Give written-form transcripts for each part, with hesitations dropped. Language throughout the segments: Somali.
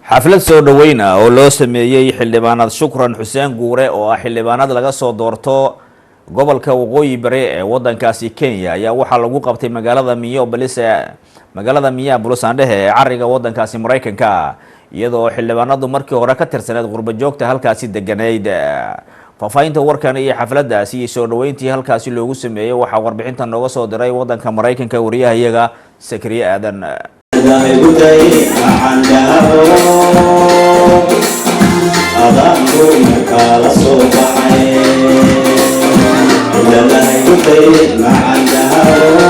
Xaflad soo dhoweyn ah oo loo sameeyey Xildhibaanad Shukran Xuseen Guure, oo ah xildhibaanad laga soo doorto gobolka Waqooyi Bari ee wadankaasi Kenya, ayaa waxaa lagu qabtay magaalada Minneapolis, magaalada Minneapolis aandhehe, ee cariga wadankaasi Maraykanka, iyadoo xildhibaanadu markii hore ka tirsaneed qurba joogta halkaasi deganeyd. Faahfaahinta warkan iyo xafladaasi iyo soo dhoweyntii halkaasi loogu sameeyey waxaa warbixinta nooga soo diray wadanka Maraykanka wariyahayaga Sakriye Aadan. Adaanku markaa soo baxay ilalahaygutay macandahabo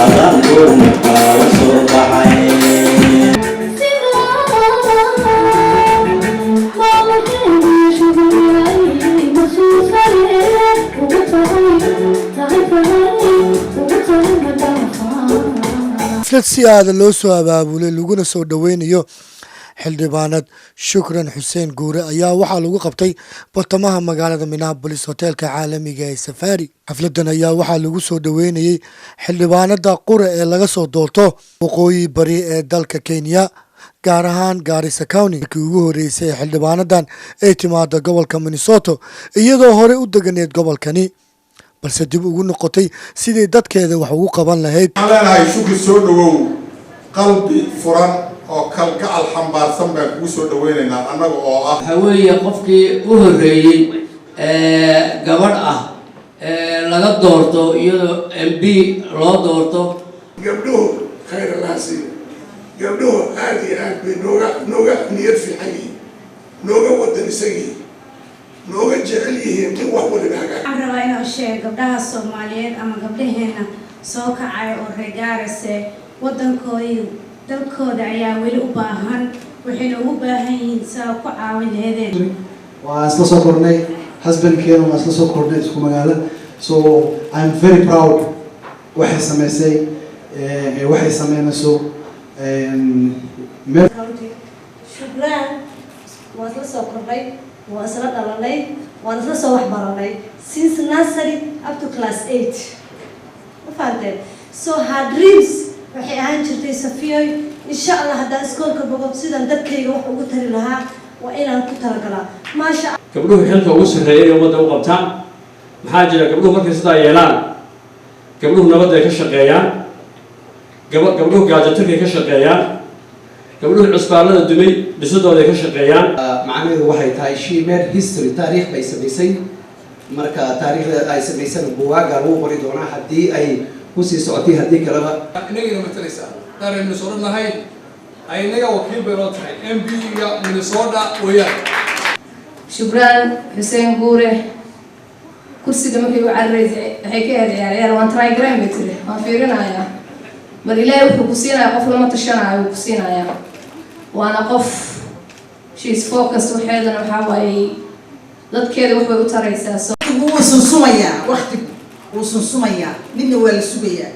adaanku markaa la soo baxay. Xaflad si aada loo soo abaabulay laguna soo dhoweynayo Xildhibaanad Shukran Xuseen Guure ayaa waxaa lagu qabtay bartamaha magaalada Minneapolis, hoteelka caalamiga ee Safari. Xafladan ayaa waxaa lagu soo dhoweynayey xildhibaanada qura ee laga soo doorto Waqooyi Bari ee dalka Kenya, gaar ahaan Garissa County. Markii ugu horeysay ee xildhibaanadan ay timaado gobolka Minnesota, iyadoo horey u deganeed gobolkani, balse dib ugu noqotay sidii dadkeeda wax ugu qaban lahayd. Waxaan leenahay, Shukri, soo dhowow. Qalbi furan oo kalgacal xambaarsan baan kugu soo dhaweynaynaa annaga oo ah Waxaa weeye qofkii u horreeyey ee gabadh ah ee laga doorto iyadoo MP loo doorto. Gabdhuhu khayr Allaha siiyo. Gabdhuhu aada iyo aad bay nooga niyad fiican yihiin, nooga wadanisan yihiin, nooga jecel yihiin in wax waliba hagaag. Waxaan rabaa inaan sheego gabdhaha Soomaaliyeed ama gabdhaheena soo kacay oo reer Gaarisa, waddankoodii, dalkooda ayaa weli u baahan, waxayna ugu baahan yihiin saa ku caawin laheedeen. Waan isla soo kornay, husbandkeena waan isla soo kornay, isku magaalo. So I'm very proud waxay sameysay, waxay sameynayso meel. Shukraan waan isla soo kornay, waan isla dhalanay, waan isla soo waxbaranay since nursery up to class 8, ma fahanteen? So her dreams waxay ahaan jirtay, "Safiyoy, insha Allah haddaan iskoolka bogo, sidaan dadkayga wax ugu tari lahaa waa inaan ku talagalaa." Maasha. Gabdhuhu xilka ugu sarreeya inay ummadda u qabtaan. Maxaa jira? Gabdhuhu markay sidaa yeelaan, gabdhuhu nabadday ka shaqeeyaan, gabdhuhu gaajatirkay ka shaqeeyaan, gabdhuhu cusbaallada dumay dhisidooday ka shaqeeyaan. Macnaheedu waxay tahay she made history, taariikh bay samaysay. Marka taariikhda ay samaysana buwaaga lagu qori doonaa haddii ay kusii socotay, haddii kaleba. Inagayna matalaysaa haddaan reer Minnesota nahay, inaga wakiil bay noo tahay, MP-ga Minnesota weeyaan. Shukraan Xuseen Guure kursiga markay u cararaysay waxay ka ahayd ciyaar ciyaar. "Waan try garayn," bay tiri, "waan fiirinayaa." Bal Ilaahay wuxuu ku siinayaa qof lama tashanayo, wuu ku siinayaa. Waana qof, she is focused. Waxeedana waxaa waaye dadkeeda wax bay u taraysaa, so Wuu sunsumayaa, waktigu wuu sunsumayaa, midna waa la sugayaa.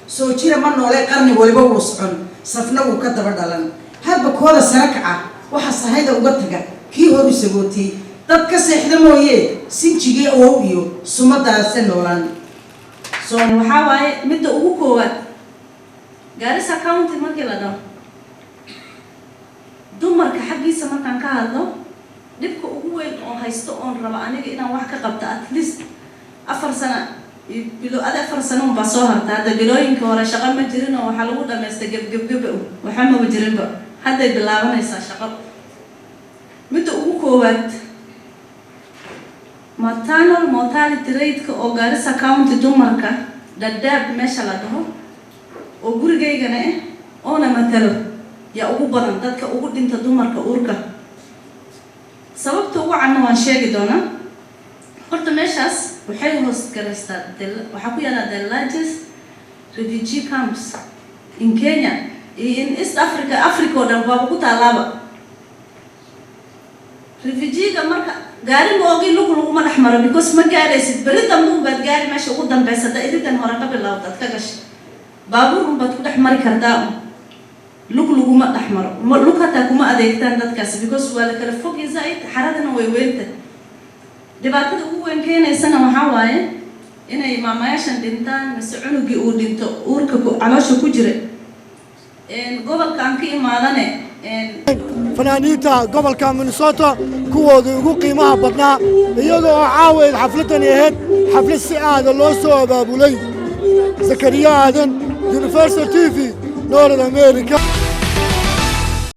Soo jira ma noole, qarni waliba wuu socon, safna wuu ka daba dhalan. Hadba kooda sare kaca waxa sahayda uga taga kii hor u sagootay. Dad ka seexda mooye, sinjigii awow iyo sumadaase noolaan. Waxaa waaye midda ugu koowaad, Garissa County markii la dhaho, dumarka xaggiisa markaan ka hadlo, dhibka ugu weyn oo haysto oon raba aniga inaan wax ka qabto, at least 4 sano bilo adi, 4 sano unbaa soo harta hadda. Bilooyinka hore shaqo ma jirin oo waxaa lagu dhamaystay gebgebgeba, waxa maba jirinba. Hadday bilaabanaysaa shaqo. Midda ugu koowaad, maternal mortality rate-ka oo Garissa County, dumarka Dhadhaab meesha la dhaho oo gurigaygana ah oona matalo, yaa ugu badan dadka ugu dhinta dumarka uurka. Sababta ugu canna waan sheegi doonaa. Horta meeshaas waxay hoos garaystaa, waxaa ku yaala the largest refugee camps in Kenya iyo in East Africa, Africa oo dhan waaba ku taalaaba refugee-ga. Marka gaari ma ogi, lug laguma dhex maro because ma gaaraysid. Beri dambe unbaad gaari meesha ugu dambeysa. Hadda iridan hore ka bilowda ad ka gashay, baabuur unbaad ku dhex mari kartaa, lug laguma dhex maro. Lug hataa kuma adeegtaan dadkaasi because waa la kala fogya zaaid, xaradana way weynta. Dhibaatada ugu weyn keenaysana waxaa waaye inay maamayaashan dhintaan mise cunugii uu dhinto uurka caloosha ku jira. Gobolka aan ka imaadane. Fanaaniinta gobolka Minnesota kuwooda ugu qiimaha badnaa, iyadoo oo caawayd xafladdani ahayd xaflad si aada loo soo abaabulay. Zakariya Aadan, Universal TV, North America.